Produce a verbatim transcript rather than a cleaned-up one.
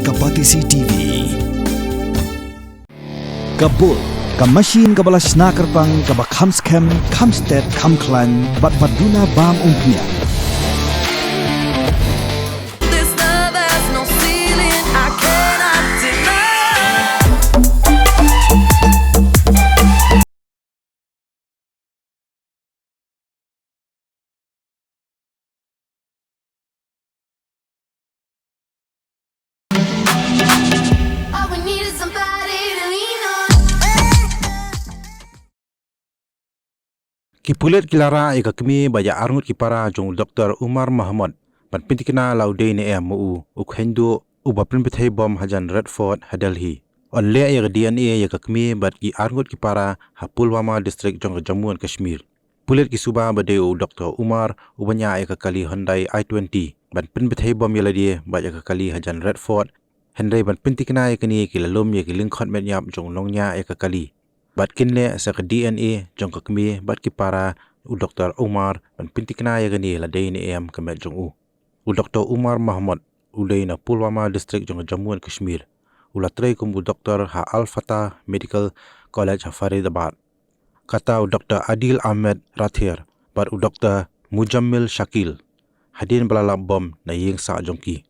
Ka Batesi T V. Ka bul, ka machine kaba la shna kyrpang, kaba kham skhem, kham stet, kham khlaiñ, bad ba duna bam umphniang. This love has no ceiling, I cannot deny. All we need is somebody to lean on. Ki pulit ki la rah ïa ka kmie bad ïa arngut ki para jong u Doktor Umar Mahmud ban pynthikna la u dei ne em ma u, u kheiñ duh uba pynbthei bom hajan Red Fort ha Delhi. Yn leh ïa ka D N A ïa ka kmie bad ki arngut ki para ha Pulwama District jong ka Jammu and Kashmir. Pulit ki suba ba dei u Doktor Umar uba ñiah ïa ka kali Hyundai i twenty ban pynbthei bom ïa lade bad ïa ka kali hajan Red Fort. Hynrei ban pynthikna ïa kane ki la lum ïa ki lyngkhot met ïap jong u nongñiah ïa ka kali. Bad kin leh sa ka D N A jong ka kmie bad ki para u Doktor Umar ban pynthikna ïa kane la dei ne em ka met jong u. U Doktor Umar Mahmud u dei na Pulwama District jong ka Jammu and Kashmir. U la trei kum u doktor ha Al Fatah Medical College ha Faridabad. Kata u Doktor Adil Ahmed Rathir bad u Doktor Mujammil Shakil. Hadien ba la lap bom na ïing sah jong ki.